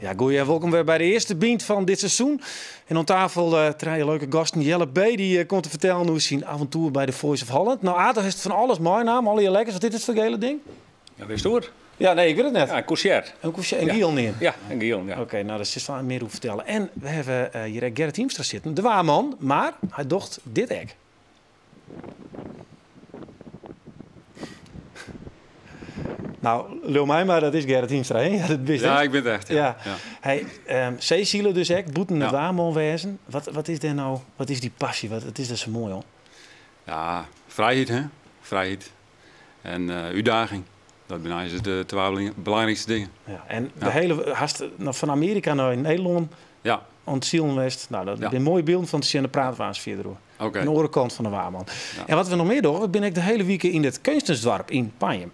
Ja, goeie en welkom weer by de earste Bynt fan dit seizoen. En oan tafel trije leuke gasten. Jelle B. dy komt te fertellen oer syn avontoer by The Voice of Holland. No, Aad, hast fan alles meinaam, allegear lekkers. Wat is dit foar gele ding? Ja, witst oer? Ja, nee, ik wit it net. Ja, in courgette. In courgette, in giel neam. Ja, in giel, ja. Oké, no, dêr silst mear oer fertelle. En we hawwe hjir ek Gerrit Hiemstra sitten, de waarman, mar hy docht dit ek. No, leau my mar, dat is Gerrit Hiemstra, hè? Ja, dat bist, Ja, ik bin it echt. Ja. Ja. Ja. Hey, seesiler dus ek, bûten it waarman wêzen. Wat is dêr no, wat is dy passy? Wat is dêr sa moai oan? Ja, frijheid, hè? Frijheid en útdaging. Dat binne eins de twa belangrykste dingen. Ja, en de hiele, hast noch fan Amearika nei Nederlân oan it silen west. No, dat binne moaie bylden fan te sjen, dêr prate we aanst fierder oer. In oare kant fan de waarman. En wat we noch mear dogge, we binne ek de hiele wike yn it keunstnersdoarp yn Panjum.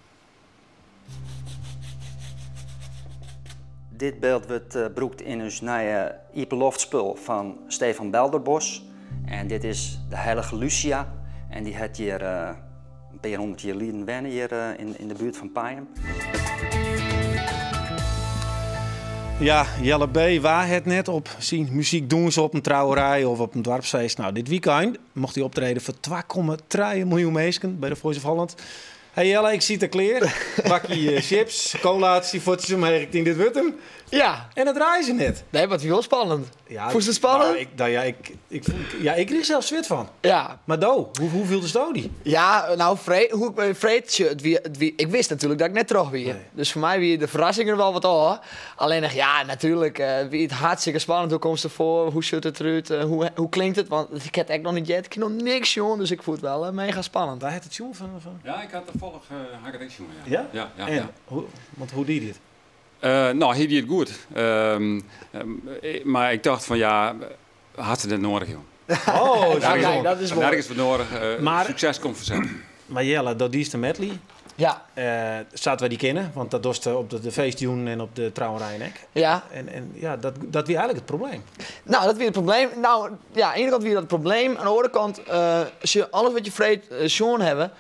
Dit byld wurdt brûkt yn ús nije iepenloftspul fan Stefan Belderbos. En dit is de heilige Lucia en dy hat hjir in pear hûndert jier lyn wenne hjir yn de buert fan Pajum. Ja, Jelle B. Wa hat net op syn muzyk dûnse op in trouwerij of op in doarpsfeest? No, dit wykein mocht hy optrede foar 2,3 miljoen minsken by de Voice of Holland. Hey Jelle, ik sit der klear. Bakje chips, colaatje, fuotsjes omheech. Ik tink, dit wurdt him. Ja. En it draaide se net. Nee, mar it wie wol spannend. Ja, Fûnst it spannend? Nou, ik, nou ja, ik, ik, ja, ik kriich sels swit fan. Ja. Mar do, hoe fieldest dy? Ja, no, freed, hoe ik my freed, sjoch, it wie, it wie, ik wist natuerlik dat ik net troch wie. Nee. Dus foar my wie de ferrassing der wol wat ôf. Allinnich, ja, natuerlik wie it hartstikke spannend. Hoe komst derfoar? Hoe sjocht it derút? Hoe klinkt it? Want ik ha it ek noch net heard. Ik hie noch niks sjoen, dus ik fûn it wel mega spannend. Wa hat it sjoen fan? Ja, ik ha tafallich ha ik it ek sjoen, ja. Ja? Ja, ja, En, ja. hoe, want hoe die dit? No, hy die it goed. Mar ik tocht fan ja, hat se net noadich, jong. Oh, Ja, kijk, dat is moai. Nergens foar noadich. Mar Sukses komt fansels. Mar Jelle, dat diest de medley. Ja. Sa't wy dy kinne, want dat dochst op de feestjûnen en op de trouwerijen ek. Ja. En ja, dat wie eigenlik it probleem. No, dat wie it probleem. No, ja, oan de iene kant wie dat it probleem. Oan de oare kant, sjoch, alles wat je freed sjoen hawwe,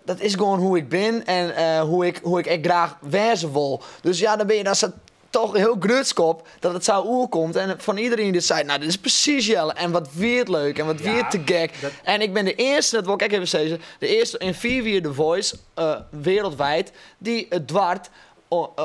dat is gewoan hoe ik bin en hoe ik ek graach wêze wol. Dus ja, dan bin je dan sa toch hiel grutsk op dat it sa oerkomt. En fan iderien dy't seit, no, dit is presys Jelle. En wat wie it leuk en wat wie it te gek. En ik bin de earste, dat wol ik ek even sizze, de earste yn 5 jier The Voice wereldwijd dy't it doart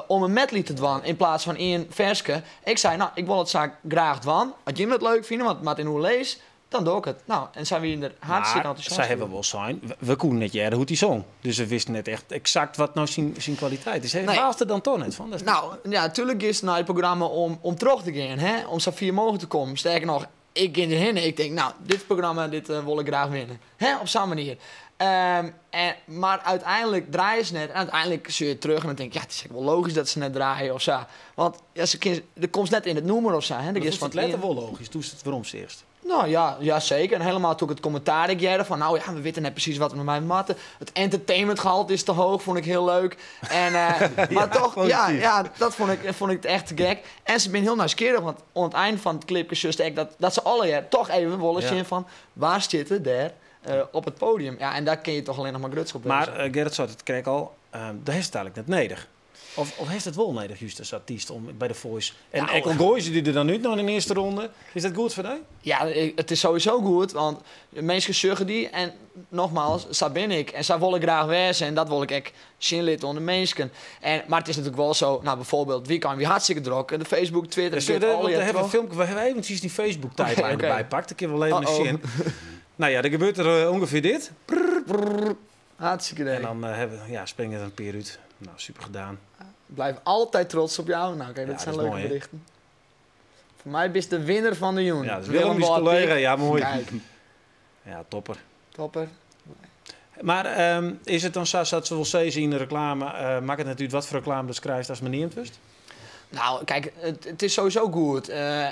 om in medley te dwaan yn plaats fan ien ferske. Ik sei, no, ik wol it sa graach dwaan. As jimme it leuk fine, want it moat yn oerlis, dan doch ik it. No, en sy wienen der hartstikke Mar entûsjast sy hawwe oer. wol sein, we koenen net hearre hoe't hy song. Dus we wisten net echt eksakt wat no syn kwaliteit is. Nee. Baalst der dan toch net fan? No, ja, natuerlik giest nei it programma om troch te gean, hè? Om sa fier mooglik te kommen. Sterker noch, ik gean derhinne, ik tink, no, dit programma dit wol ik graach winne. Hè? Op sa'n manier. En, mar úteinlik draaie se net. En úteinlik sjoch je terug en dan tink ik, ja, it is ek wol logysk dat se net draaie of sa. Want ja, se kin, der komst net yn it nûmer of sa. Hè? Mar giest fûnst it letter wol logysk, doe'tst it werom seachst? No ja, ja seker. En helemaal toen ik it kommentaar ek hearde fan, no ja, we witte net presys wat we mei moatte. It entertainmentgehalte is te heech, fûn ik hiel leuk. En, mar toch, ja, posityf. ja, dat fûn ik echt te gek. En se binne hiel nijsgjirrich, want oan it ein fan it klipke sjochst ek dat se allegear toch even wolle sjen fan, wa stiet der dêr op it podium? Ja, en dêr kinne je toch allinnich mar grutsk op wêze. Mar Gerrit sei it krekt al, dêr hast it eigenlik net nedich. Of hast it wol nedich, just as artyst, om by de Voice... En Nou, ek al goaie se dy der dan út noch yn de earste ronde, is dat goed foar dy? Ja, it is sowieso goed, want de minsken sjogge dy en nogmaals, sa bin ik en sa wol ik graach wêze en dat wol ik ek sjen litte oan de minsken. En, mar it is natuerlik wol sa, no, byfoarbyld, wykein wie hartstikke drok, de Facebook, Twitter, Dus it we allegear hawwe in troch. filmke, we hawwe eventsjes dy Facebook-tijdlijn derby pakt, dan kinne we wol even Uh-oh. sjen. No ja, der gebeurt der ûngefear dit. Hartstikke idee. En dan hawwe we, ja, springe der in pear út. No, super gedaan. Blijf altijd trots op jou. No, kijk, Ja, dat zijn dat is leuke moai, hè? berichten. Foar my bist de winner fan de jûn. Ja, dat is Willem, ús kollega. Ja, moai. Kijk. Ja, topper. Topper. Mar is it dan sa, sa't se wol sizze yn de reklame, makket net út watfoar reklame datst krijst ast mar neamd wurdst? No, kijk, it is sowieso goed.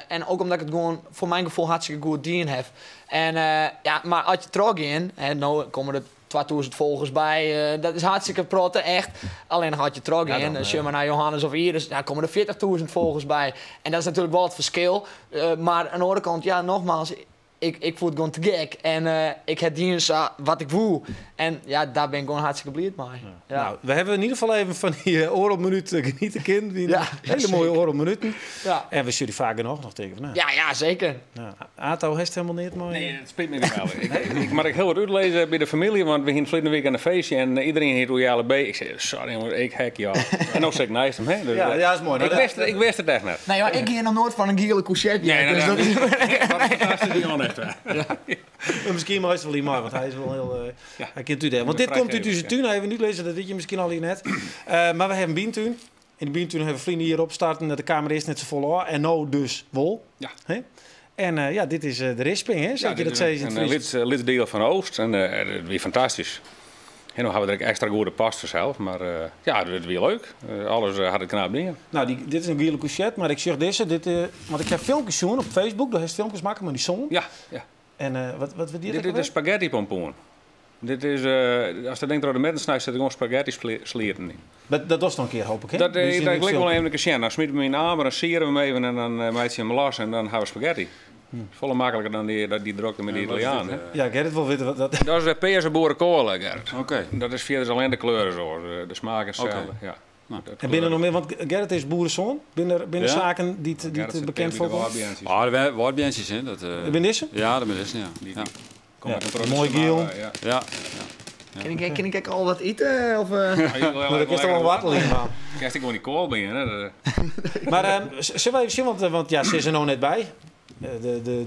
En ek omdat ik it gewoan foar myn gefoel hartstikke goed dien haw. En, ja, mar as je trochgean, hè, no komme der 2000 folgers by, dat is hartstikke protte, echt. Allinnich as je trochgean, Ja, dan, sjoch mar nei Johannes of Iris, dan komme der 40.000 folgers by. En dat is natuerlik wol it ferskil. Mar oan de oare kant, ja, nogmaals, Ik, ik fûn it gewoan te gek en ik ha dien sa wat ik woe. En ja, dêr bin ik gewoan hartstikke bliid mei. Ja. Nou, we hebben in ieder geval even fan dy oardel minút geniete kinnen. Die Ja, hele ja, mooie oardel minuten. Ja. En we zullen die vaak genoeg nog tegen. Nou, Ja, ja, zeker. nou, Ato heeft helemaal niet mooi. Nee, het spijt me wel. Ik maar ik heel wat uitlezen bij de familie, want we gingen verleden week aan een feestje en iedereen heet Jelle B. Ik zei, sorry jongen, ik hek jou. En dan zeg ik naast hem, hè. Dus, Ja, ja, is mooi. Nou, Ik wist, ik wist het echt net. Nee, maar ik hier nog nooit van een gele courgette. Nee, dus nee, dat is... Wat een fantastisch jongen echt. hè. Maar Misschien is het wel niet mooi, want hij is wel heel. Ja. Hij kent u dat. Want dit komt uit onze Ja. tuin. Even nu lezen, dat weet je misschien al hier net. Maar we hebben een bientuin. In de bientuin hebben we vrienden hier opstarten. De kamer is net zo vol. En nou dus wol. Ja. Hè? En ja, dit is de risping, hè? Zeg je dit dat is zei in het een Fries. lid deel van Oost en het was fantastisch. En dan hebben we er extra goede past vanzelf, maar ja, het was leuk. Alles had het knap dingen. Nou, dit is een gele courgette, maar ik zeg deze. Dit, want ik heb filmpjes zien op Facebook. Daar heeft filmpjes maken met die zon. Ja, ja. En wat wat die Dit is de spaghetti pompoen. Dit is, als je denkt dat de mensen snijdt, zit er gewoon spaghetti slieren in. Dat was nog een keer, hoop ik, hè? Dat, Dus in dat dit lijkt wel filmpje. even een keer zien. Dan smijten we hem in de arm, dan sieren we hem even en dan maak je hem los en dan hebben we spaghetti. Volle makkelijker dan die drukte met die En wat is Italiaan. dit, hè? Ja, Gerrit wil weten wat dat... Dat is de Peerse boerenkool, hè, Gerrit. Oké. Dat is verder alleen de kleuren zo. De smaak is hetzelfde. Oké. Ja. Nou. Dat En binnen nog meer, want Gerrit is boerenzoon. Binnen Ja? zaken die, die Gerrit te zit bekend tegen de voorkomen. Waarbientjes. Ah, de Waarbientjes, hè. Dat, Ben deze? Ja, dat ben ik, ja. Die- Ja. Komt Ja, met een mooi productie, Giel. maar, ja. Ja. Kan ik, kan ik al wat eten? Of, Ah, je wil Maar dat is toch wel een wartel in, man. Krijg ik gewoon die kool binnen. Hè? Dat, Maar zullen we even zien, want ja, ze is er nog net bij.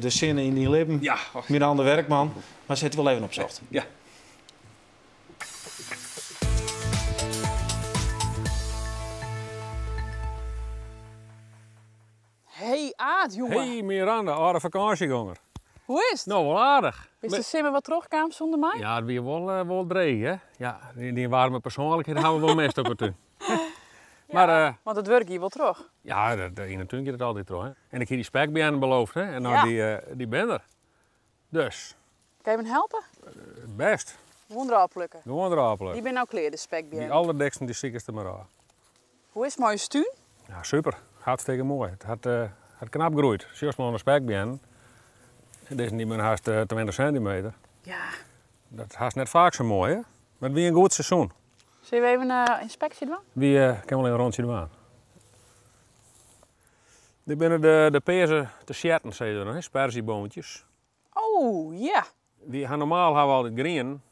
De zinnen in die lippen. Ja, och, Miranda Werkman. Maar ze het wel even opzocht. ja. Hey Aad, jongen. Hey Miranda, oude vakantieganger. Hoe is het? Nou, wel aardig. Is de simmer wat terugkwam zonder mij? Ja, het was wel, wel dreig, hè? Ja, die warme persoonlijkheid hebben we wel mest op het tuin. Maar Want het werk hier wel terug. ja, in de tuin gaat het altijd terug, hè? En ik heb die spekbenen beloofd, hè? En nou, Ja. die ben er. Dus, Kan je me helpen? best. Gewoon eraf plukken. Gewoon eraf plukken. Die ben nou klaar, de spekbenen. Die allerdikste, die ziekste maar af. Hoe is het mooie stuun? Ja, super. Hartstikke mooi. Het had knap groeit. Zoals maar een spekbeen. Dit is niet meer haast 20 centimeter. Ja. Dat is haast net vaak zo mooi, hè? Maar het was een goed seizoen. Zullen we even een inspectie doen? Wie kan wel een rondje doen. Dit binnen de peersen te sjetten, zei ze nog, hè? Sperzieboontjes. Oh, ja. Die gaan normaal hebben we altijd green,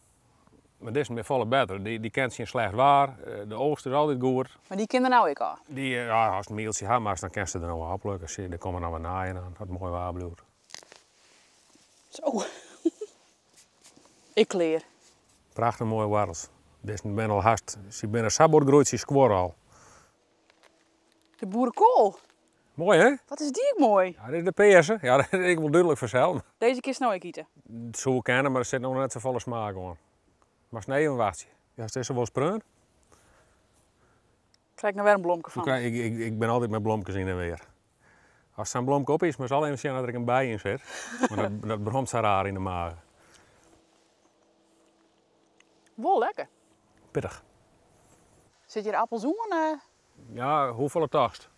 maar dit is meer volle beter. Die kent geen slecht waar, de oogst is altijd goed. Maar die kinderen nou ik al. Die, ja, als het een mieltje had, maar dan kan ze er nog wel oplukken. Zie je, Er komen nog wat naaien aan, dat mooi waar bloed. Zo. Ik leer. Prachtig mooie warrels. Dit ben al haast, ze ben sabor groeit, ze squor al. De boerenkool. Mooi hè? Wat is die ook mooi. Ja, dit is de peersen. Ja, dat ik wel duidelijk vanzelf. Deze kist nou ik eten. Het zou ik kennen, maar er zit nog net zo volle smaak aan. Maar snij een wachtje. Ja, is deze wel spreun? Krijg ik nou weer een blomke van. Ik ben altijd met blomkes in en weer. Als zo'n blomke op is, maar zal even zien dat er een bij in zit. Maar dat bromt zo raar in de maag. Wel lekker. Pittig. Zit hier appelzoen? Ja, hoeveel tast?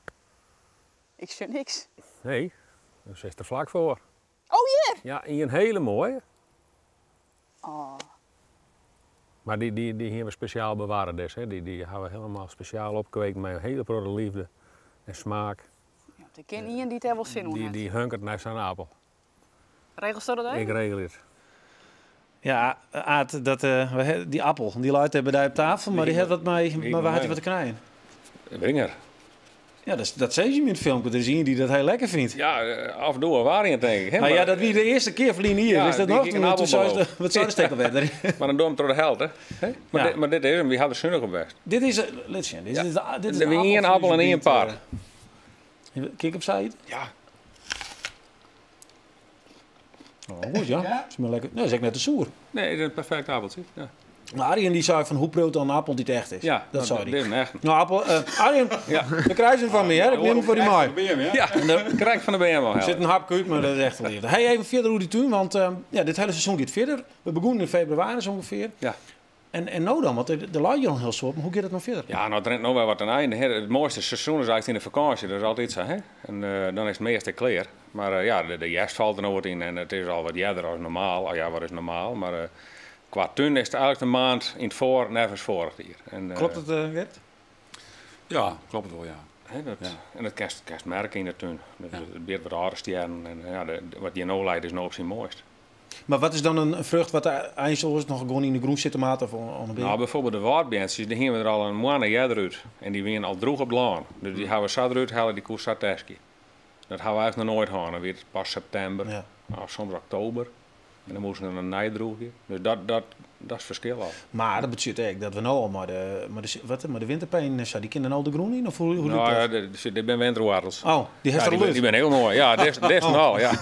Ik zie niks. Nee, daar zit er vlak voor. Oh, hier! Ja, een hele mooie. Oh. Maar die hebben we speciaal bewaren dus, hè. Die hebben we helemaal speciaal opgekweekt met een hele grote liefde en smaak. Ja, de ken Ian die het er wel zin in Die, heeft. die hunkert naar zijn appel. Regelst dat even? Ik regel het. Ja, Aad, dat, die appel, die luidt hebben daar op tafel, maar die heeft wat mee, die maar waar had hij mee. wat te krijgen? Winger. Ja, dat zei je in het filmpje. Er is iemand die dat heel lekker vindt. Ja, af en toe waar in denk ik. Hè? Nou ja, dat wie de eerste keer verliezen hier. Ja, is dat die nog? ik Toen, een toen appel zou ze, beloofd. wat zou de stekel werden? Maar dan door hem door de held, hè? Hè? Maar, Ja. dit, maar dit is hem, wie hadden zuinig op best. Dit is, let zien, dit is, dit is Er de wie één appel van en één Gebied, paar. Kijk op zij. Ja. Oh, goed, ja. Is maar lekker. Nee, dat is echt net te zoer. Nee, dit is een perfect appeltje. Ja, Maar Arjen die zei van hoe proot dan een appel die het echt is. ja dat nou, zou Dit hij. is een echt. Nou, appel, Arjen, Ja. de krijg je hem van me, hè? Ik neem hem voor die mooi. BM, ja? Ja, de krijg van de BM al. Er zit een hapje uit, maar dat is echt een liefde. Hey, even verder hoe die toen, want ja, dit hele seizoen gaat verder. We begonnen in februari zo ongeveer. Ja. En nou dan, want de laat je al heel soort, maar hoe gaat het nog verder? Ja, nou, het rent nog wel wat een einde. Hè. Het mooiste seizoen is eigenlijk in de vakantie, dat is altijd zo. Hè? En dan is het meeste klaar. Maar ja, de hjerst falt der no wat yn en it is al wat earder as normaal. Oh ja, wat is normaal? Mar kwa tún is it eigentlik de maand yn it foar neffens foarich jier. En, Kloppet it, Gert? Ja, kloppet wol, ja. Hè, dat, Ja. En dat kinst merke yn de tún. It begjint wat ôf te stjerren en ja, wat hjir no leit is no op syn moaist. Mar wat is dan in frucht wat eins oars noch gewoan yn de grûn sitte moat of oan de beam? Nou, bijvoorbeeld de wâldbeantsjes, dy hiene we der al in moanne earder út. En dy wiene al droech op it lân. Dus dy hawwe we sa derút helle, dy koe sa terskje. Dat hawwe we eigentlik noch noait hân. Dan wie it pas septimber, of soms oktober. En dan moasten we noch nij droegje. Dus dat is it ferskil al. Mar dat betsjut ek dat we no al mei de, wat, mei de winterpenen en sa, dy kinne no de grûn yn? Of hoe Nou, lûkt ja, dat? dit binne winterwoartels. Oh, dy hast Ja, er al út? dy binne hiel moai. Ja, dit is no, ja.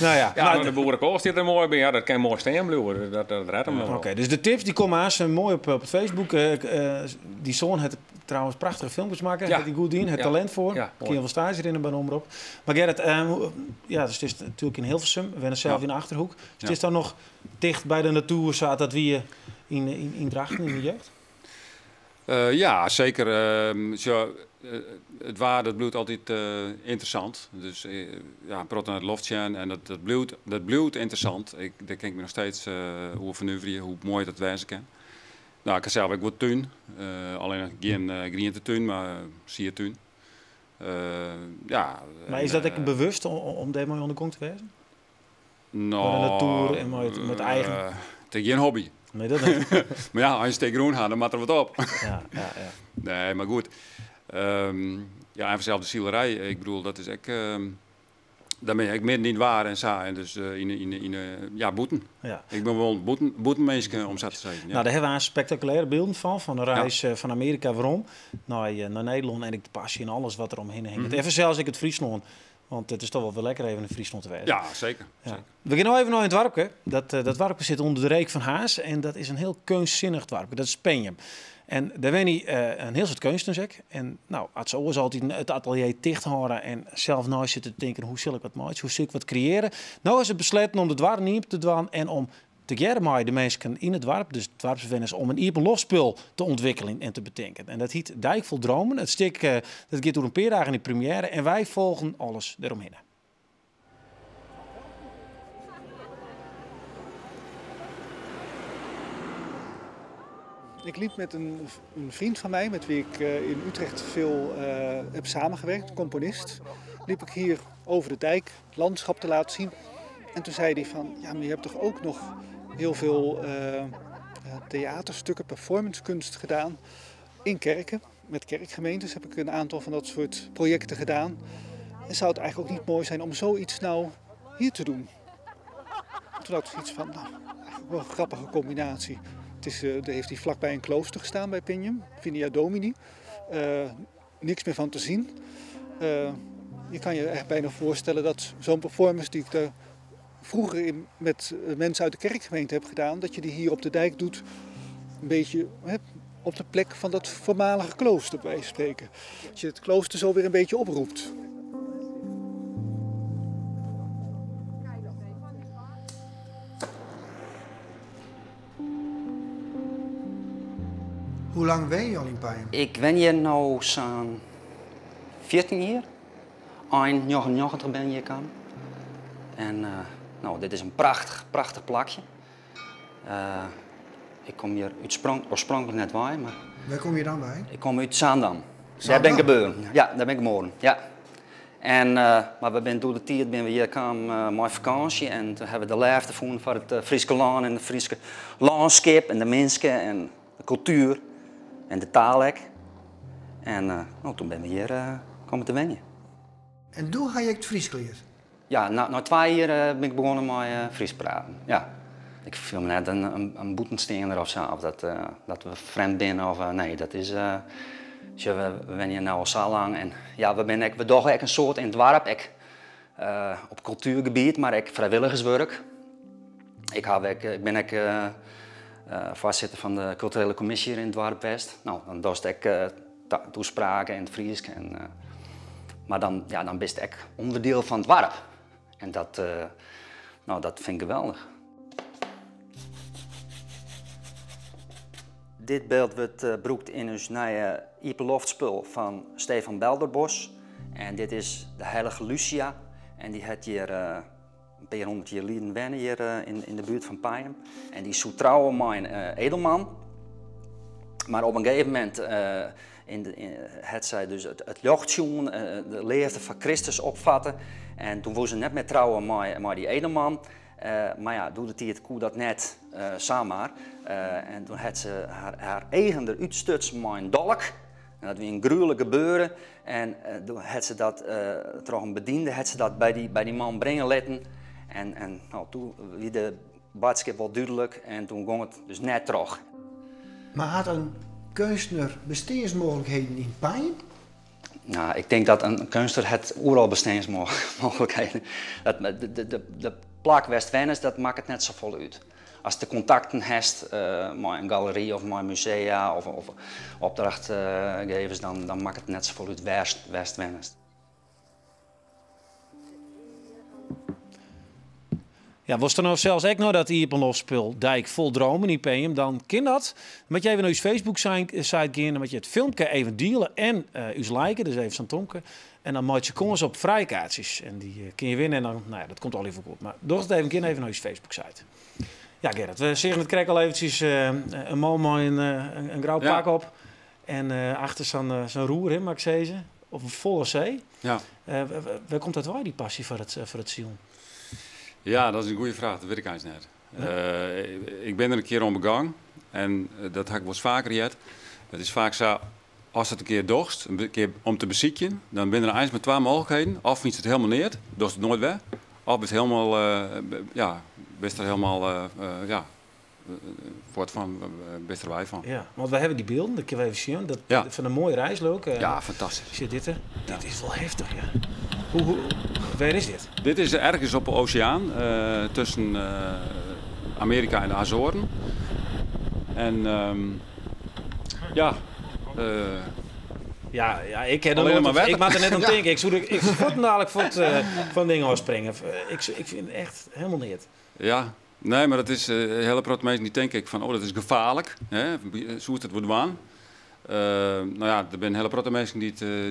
Nou ja, Ja, nou, en de boerenkool stiet der moai by. Ja, dat kin moai stean bliuwe. Dus dat redt him noch wol. Oké, dus de tips die komme aanst moai op het Facebook. Dy soan hat trouwens prachtige filmkes makke. Ja. Hat hy goed dien, hat talint foar. Ja, Kin wol staazje rinne by de Omrop. Mar Gerrit, ja, dus it is natuerlik yn Hilversum. We wennen sels yn de Achterhoek. Dus it is dan noch ticht by de natuer, sa dat wie yn Drachten yn de jeugd? Ja, seker. It waar dat bliuwt altyd ynteressant. Dus ja, in protte nei de loft sjen en dat bliuwt ynteressant. Dêr kin ik my noch steeds oer fernuverje hoe moai dat wêze kin. Nou, ik ha sels ek wol tún. Allinnich gjin grientetún, mar siertún. Ja, Mar is dat en, ek bewust om dêrmei oan de gong te wêzen? Nou, Mei de natuer en mei it eigen? It is gjin hobby. Nee, dat net. Mar ja, as je in stik grûn ha, dan moat der wat op. Ja. Nee, mar goed. Ja, en fansels de silerij. Ik bedoel, dat is ek, dan bin je ek midden yn it waar en sa. En dus yn de, ja, bûten. Ik bin wol in bûtenminske, om sa te sizzen. Ja. Nou, dêr hawwe we spektakulêre bylden fan de reis fan Amearika werom nei Nederlân. En ek de passy en alles wat der omhinne hinget. En fansels ek it Fryslân. Want it is toch wol wer lekker even yn Fryslân te wêzen. Ja, seker. Ja. Seker. We gean no even nei in doarpke. Dat doarpke sit ûnder de reek fan Harns. En dat is in hiel keunstsinnich doarpke. Dat is Penjum. En dêr wenje in hiel soad keunstners ek. En nou, as se oars altyd it atelier ticht hâlde en sels nei sitte te tinken, hoe sil ik wat meitsje, hoe sil ik wat kreëarje. No is it besletten om de doarren iepen te dwaan en om tegearre mei de minsken yn it doarp, dus doarpsbewenners, om in iepenloftspul te ûntwikkeljen en te betinken. En dat hyt Dijk vol Dromen. It stik dat giet oer in pear dagen yn première en wy folgen alles deromhinne. Ik liep met een vriend van mij, met wie ik in Utrecht veel heb samengewerkt, een componist. Liep ik hier over de dijk het landschap te laten zien. En toen zei hij van, ja, maar je hebt toch ook nog heel veel theaterstukken, performancekunst gedaan in kerken. Met kerkgemeentes heb ik een aantal van dat soort projecten gedaan. En zou het eigenlijk ook niet mooi zijn om zoiets nou hier te doen? Toen had ik zoiets van, nou, eigenlijk wel een grappige combinatie. Er heeft hier vlakbij een klooster gestaan bij Penjum, Vinea Domini. Niks meer van te zien. Je kan je echt bijna voorstellen dat zo'n performance die ik daar vroeger met mensen uit de kerkgemeente heb gedaan, dat je die hier op de dijk doet, een beetje, hè, op de plek van dat voormalige klooster bij wijze van spreken. Dat je het klooster zo weer een beetje oproept. Hoe lang ben je al in Penjum? Ik ben hier nu zo'n 14 jaar. Ein 99 ben je kan. En dit is een prachtig, prachtig plakje. Ik kom hier oorspronkelijk net bij, maar Waar kom je dan bij? Ik kom uit Zaandam. Zaandam? Daar ben ik geboren. Ja, daar ben ik geboren. Ja. En maar we zijn door de tijd ben we hier kwamen met vakantie en toen hebben we de liefde gevonden voor het Friese land en het Friese landschap en de mensen en de cultuur en de taal ook. En toen ben we hier komen te wonen. En toen ga je het Fries geleerd? Ja, na 2 jaar ben ik begonnen met Fries praten. Ja. Ik voel me net een boetensteender of zo, of dat we vreemd zijn of nee, dat is, dus ja, we zijn hier nou al zo lang en ja, we zijn ook, we doen ook een soort in het dorp, ook op cultuurgebied, maar ook vrijwilligerswerk. Ik ben ook voorzitter van de culturele commissie hier in het dorp West. Nou, dan doe ik toespraken in het Fries en maar dan ben je ook onderdeel van het dorp. En dat vind ik geweldig. Dit beeld wordt gebruikt in ons nieuwe iepenloftspul van Stefan Belderbos. En dit is de heilige Lucia. En die hat hjir in pear hûndert jier lyn wenne hjir yn de buert fan Pijum. En die soe trouwe mei in edelman. Mar op in gegeven momint hat sy dus it ljocht sjoen, de leafde foar Kristus opfatte. En toen woe se net mear trouwe mei dy edelman. Mar ja, doe de tiid koe dat net samar. En toen hat se har eagen der útstutsen mei in dolk. En dat wie in gruwelijk gebeuren. En doe hat se dat troch in bediende hat se dat by dy man bringe litten. En no, toen wie de boadskip wol dúdlik en toen gong it dus net troch. Mar hat in keunstner besteansmooglikheden yn Pijn? Nou, ik tink dat in keunstner hat oeral besteansmooglikheden. De plak wêr'tst wennest, dat makket net safolle út. Ast de kontakten hast mei in galery of mei musea of opdrachtgevers, dan makket it net safolle út wêr'tst wennest. Ja, wolst der no sels ek nei dat iepenloftspul Dijk vol Dromen yn Penjum, dan kin dat. Dan moat je even nei ús Facebook site gean, dan moat je it filmke even diele en ús liken, dus even sa'n tomke. En dan meitsje je kâns op frijkaartsjes en dy kin je winne en dan, nou ja, dat komt allegear wol goed. Mar doch it even, gean even nei ús Facebook site. Ja, Gerrit, we seagen it krekt al eventsjes, in man mei in grau pak op en achter sa'n roer, hè, moat ik sizze, op in folle see. Wêr komt dat wei, dy passy foar it silen? Ja, dat is in goede fraach, dat wit ik eins net. Ik bin der in kear oan begong en dat ha ik wolris faker heard. It is faak sa, ast it in kear dochst, in kear om te besykjen, dan binne der eins mar twa mooglikheden. Of fynst it helemaal neat, dochst it noait wer. Of bist helemaal, ja, bist der helemaal, ja, fuort fan, bist der wei fan. Ja, want we hawwe dy bylden, dat kinne we even sjen. Dat, fan in moaie reis, leuk. Ja, fantastysk. Sjoch dit, dit is wol heftich, ja. Wêr is dit? Dit is ergens op de oseaan, tusken Amearika en de Azoaren. En ja. Ja, ja, ik ken er nooit, ik moat der net om tinke. Ik soe ik soe fuortendalik fuort fan dingen ôfspringe. Ik fyn echt helemaal neat. Ja, nee, mar dat is in hiele protte minsken dy tinke ek fan, oh, dat is gefaarlik. Hè? Soest it wol dwaan? No ja, der binne in hiele protte minsken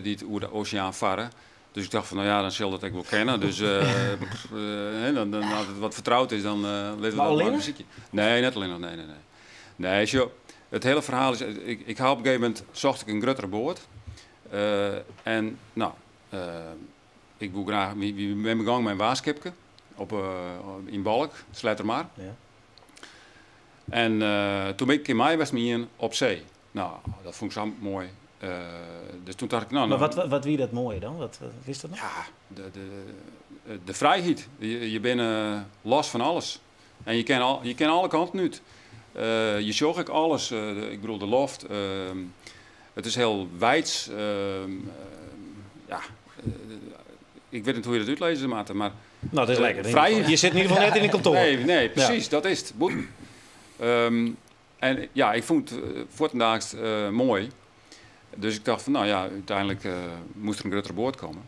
dy't oer de oseaan farre. Dus ik tocht fan, no ja, dan sil dat ek wol kinne. Dus dan, as it wat fertroud is, dan litte we dat mar besykje. Nee, net allinnich, nee, nee, nee. Nee, sjoch, it hiele ferhaal is, ik ha op in gegeven momint socht ik in gruttere boat. En no, ik woe graach, wy binne begûn mei in waarskipke op, yn Balk, Sleattemermar. En toen bin ik in kear mei west mei ien op see. No, dat fûn ik sa moai. Dus toen tocht ik, no, Mar wat wie dat moaie dan? Wat wist dat noch? Ja, de frijheid. Je binne los fan alles. En je kin alle kanten út. Je sjogge ek alles. Ik bedoel, de loft. It is hiel wijds. Ja, ik wit net hoe't je dat útlizze moatte, mar No, dat is lekker. Frij. Je sit yn ieder gefal net yn in kantoar. Nee, nee, presys. Dat is it. Bûten. En ja, ik fûn it fuortendaliks moai. Dus ik tocht fan, no ja, úteinlik moast der in gruttere boat komme.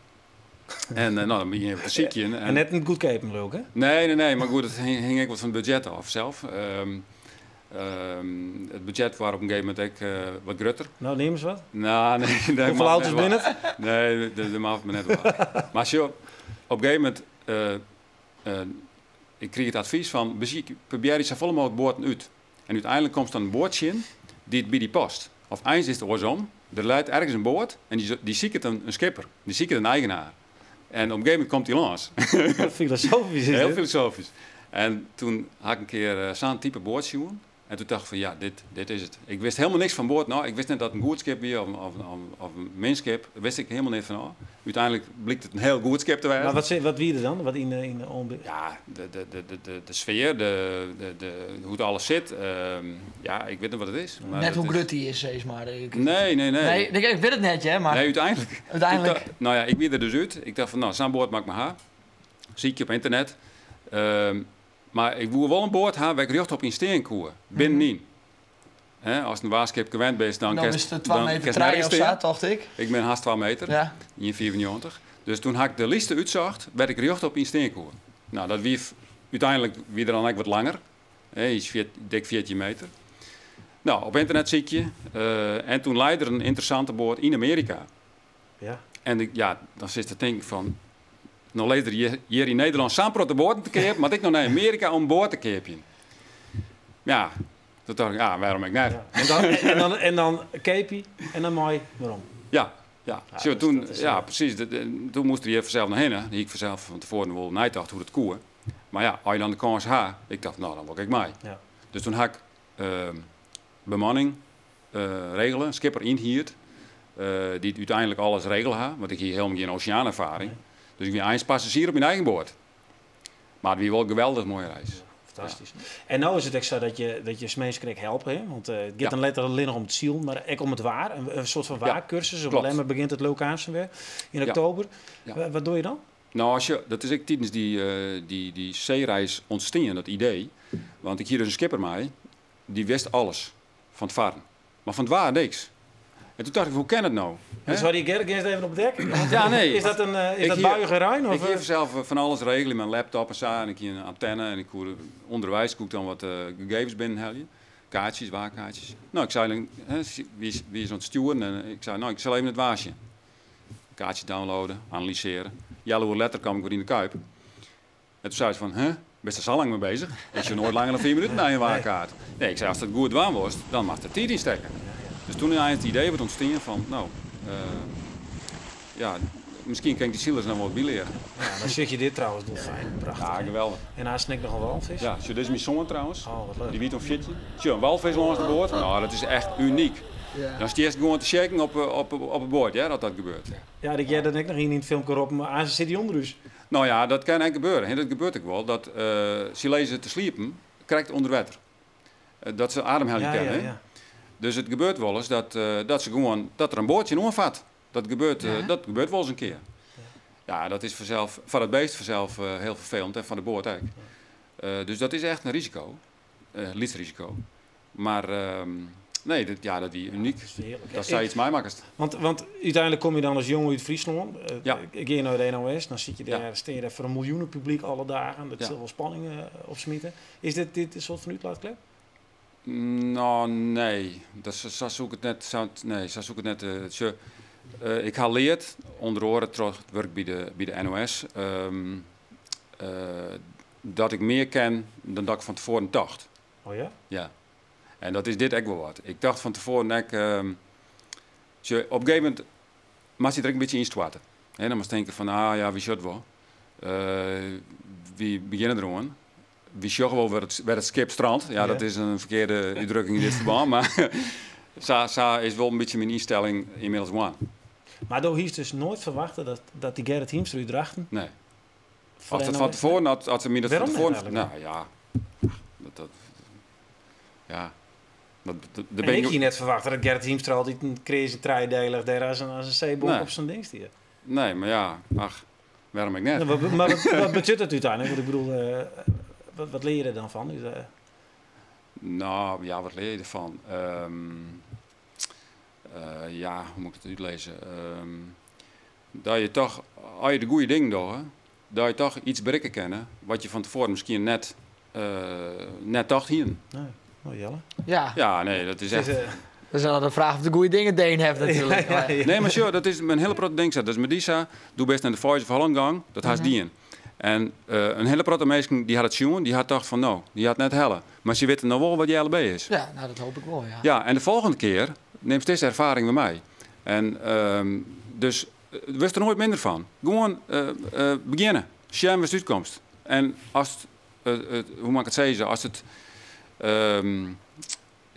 En no, dan begjin je even te sykjen. En net in goedkeapen, leau ik, hè? Nee, nee, nee, mar goed, it hing ek wat fan it budget ôf sels. It budget waard op in gegeven momint ek wat grutter. No, neam ris wat. No, nee, dat Hoefolle mag auto's net binne waar. it? Nee, dat mag me net waar. Mar sjoch, op in gegeven momint, ik krige it advys fan besyk, probearje safolle mooglik boaten út. En úteinlik komst dan in boat tsjin dy't by dy past. Of eins is it oarsom, der leit ergens in boat en dy siket in skipper, dy siket in eigenaar. En op in gegeven momint komt dy lâns. Filosofysk is Hiel dit. filosofysk. En toen ha ik in kear sa'n type boat sjoen. En toen tocht ik fan ja, dit is it. Ik wist helemaal niks fan boat. No, ik wist net dat it in goed skip wie of in min skip. Dêr wist ik helemaal net fan ôf. Úteinlik blykt it in hiel goed skip te wêzen. Mar wat wie der dan? Wat yn de oanbieding? Ja, de sfear, hoe't alles sit. Ja, ik wit net wat it is. Mar Net it hoe is grut dy is, sis mar. Nee, nee, nee. Nee, ik wit it net, hear, mar Nee, úteinlik. Úteinlik. Toen, no ja, ik wie der dus út. Ik tocht fan, no, sa'n boat moat ik mar ha. Sykje op ynternet. Mar ik woe wol in boat ha wêr't ik rjochtop yn stean koe, binnenyn. Hè, ast in waarskip gewend bist, dan Dan kinst is it twa dan meter kinst trije nergens of sa, stean. tocht ik. Ik bin hast 2 meter, 1,95. Dus toen ha ik de lytste útsocht wêr't ik rjochtop yn stean koe. No, dat wie úteinlik wie der dan ek wat langer. Hè, iets dik 14 meter. No, op ynternet sykje. En toen lei der in ynteressante boat yn Amearika. En ik, ja, dan sit te tinken fan, no lizze der hjir yn Nederlân sa'n protte boaten te keap, moat ik no nei Amearika om in boat te keapjen? Ja, toen tocht ik, ja, wêrom ek net? En dan, en dan, en dan keapje en dan mei werom. Ja, ja. Sjoch, toen, ja, precies. Toen moast er hjir fansels noch hinne. Hie ik fansels fan tefoaren wol neitocht hoe't it koe. Mar ja, as je dan de kâns ha, ik tocht, no, dan wol ik ek mei. Dus toen ha ik bemanning regele, in skipper ynhierd, dy't úteinlik alles regele ha, want ik hie helemaal gjin oseaanerfaring. Dus ik wie eins passazjier op myn eigen boat. Mar it wie wol in geweldich moaie reis. Ja, fantastysk. En no is it ek sa dat je minsken ek helpe, hè? Want it giet dan net allinnich om it silen, mar ek om it waar. In soart fan waarkursus. Op Lemmer begjint it leau ik wer yn oktober. Wat doe je dan? No, as je, dat is ek tidens dy seereis ûntstien, dat idee. Want ik hie dus in skipper mei, dy wist alles fan it farren, mar fan it waar niks. En toen tocht ik, hoe kin it no? Dus waar die Gerrit even op het dek? Ja, nee. Is dat een is dat buiige rein? Of? Ik hie fansels fan alles regele, myn laptop en sa, en ik hie in antenne en ik koe ûnderweis koe ik dan wat gegevens binnenhelje. Kaartsjes, waarkaartsjes. No, ik sei dan, hè, wie is oan it stjoeren en ik sei, no, ik sil even it waar sjen. Kaartsje downloaden, analyseren. Healoere letter kaam ik wer yn de Kuip. En toen sei se fan, huh, bist der sa lang mei bezich? Ik sjoch noait langer dan 4 minuten nei in waarkaart. Nee, ik sei, ast it goed dwaan wolst, dan moatst der tiid yn stekke. Dus toen is eins it idee wat ûntstien fan, no, ja, miskien kin ik dy silers noch wol wat byleare. Ja, dan sjoch je dit trouwens, dolfijn, prachtich. Ja, geweldich. En hast ek noch in walvis? Ja, sjoch, dit is myn soan trouwens. Oh, wat leuk. Dy wie toen 14. Sjoch, in walvis lâns de boat, no, dat is echt unyk. Dan stiest gewoan te sjekken op 'e boat, hear, as dat gebeurt. Ja, ik hear dan ek noch ien yn it filmke roppen, ah, se sit dy ûnder ús. No ja, dat kin ek gebeure. Hè. Dat gebeurt ek wol, dat sy lizze te sliepen, krekt ûnder wetter. Dat se ademhelje kinne. Hè. Dus it gebeurt wolris dat se gewoan, dat der in boat tsjinoan fart. Dat gebeurt, dat gebeurt wolris in kear. Ja, dat is fansels, foar it beest fansels hiel ferfelend en foar de boat ek. Dus dat is echt in risiko. Lyts risiko. Mar nee, dat, ja, dat wie unyk. Dat sa iets meimakkest. Want úteinlik komme je dan as jonge út Fryslân. Gean je nei de NOS, dan sit je dêr, stean je dêr foar in miljoenepublyk alle dagen. Dat sil wol spanning opsmite. Is dit in soart fan útlaatklep? No, nee. Dat, sa soe ik it net, sa, nee, sa soe ik it net, sjoch, ik ha leard, ûnder oare troch it wurk by de NOS, dat ik mear ken dan dat ik fan tefoaren tocht. Oh ja? Ja. En dat is dit ek wol wat. Ik tocht fan tefoaren ek, sjoch, op in gegeven momint moatst dy der ek in bytsje ynstoarte. Hè, dan moatst tinke fan, ah ja, wy sjogge it wol. Wy begjinne deroan. Wy sjogge wol wêr it skip strandt. Ja, dat is in ferkearde útdrukking yn dit ferbân, mar sa is wol in bytsje myn ynstelling ynmiddels wurden. Mar do hiest dus noait ferwachte dat dy Gerrit Hiemstra út Drachten Nee. As dat fan tefoaren, as se my dat fan tefoaren, nou ja, dat, ja. Dat, dat, en ik hie net ferwachte dat Gerrit Hiemstra altyd in kreaze trijedelig dêr as in seebonk op sa'n ding stie. Nee, mar ja, ach, wêrom ek net? Nou, mar wat betsjut dat úteinlik? Want ik bedoel, wat lear je der dan fan? Nou, ja, wat lear je derfan? Ja, hoe moat ik it útlizze? Dat je toch, as je de goede dingen dogge, dat je toch iets berikke kinne wat je fan tefoaren miskien net tocht hienen. Nee. Oh, Jelle? Ja. Ja, nee, dat is echt... Dat is altijd de vraag of de goede dingen deen heeft natuurlijk. Ja, ja. Nee, maar sure, dat is een hele protte ding. Dat is met Disa. Doe bist nei de Voice of Holland gang, dat hast dien. En in hiele protte minsken dy ha it sjoen, dy ha tocht fan no, dy hat net helle. Mar sy witte no wol wat Jelle B is. Ja, nou dat hoop ik wol, ja. Ja, en de folgjende kear nimst dizze erfaring wer mei. En dus wurdst der noait minder fan. Gewoan begjinne, sjen wêr'tst útkomst. En ast, hoe moat ik it sizze, ast it,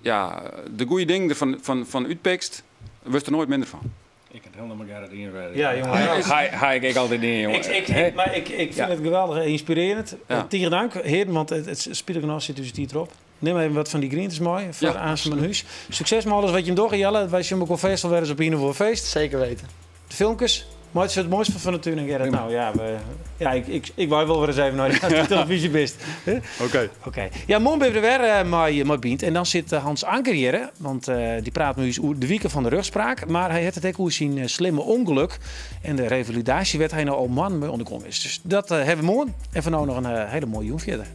ja, de goede dingen derfan fan útpikst, wurdst der noait minder fan. Ik kin it hielendal mei Gerrit iens wêze. Ja, jongen. Ha ik ek altyd dien, jongen. Maar ik fyn it geweldich ynspirearjend. Tige dank, hearen, want it spitich genôch sit ús tiid derop. Nim even wat fan dy grientes mei foar aanst nei hûs. Sukses mei alles wat jim dogge, Jelle. Wy sjogge elkoar fêst al wer ris op ien of oar feest. Zeker weten. De filmkes, meitsje it moaiste fan de tún en Gerrit. Nou ja, we, ja, ik wou wol wer ris even nei de televyzje bist. Oké. Oké. Ja, moarn binne we der wer mei Bynt. En dan sit Hans Anker hjir, want dy praat mei ús oer de wike fan de rjochtspraak. Mar hy hat it ek oer syn slimme ûngelok en de revalidaasje wêr't hy no al moannen mei oan de gong is. Dus dat hawwe we moarn. En foar no noch in hiele moaie jûn fierder.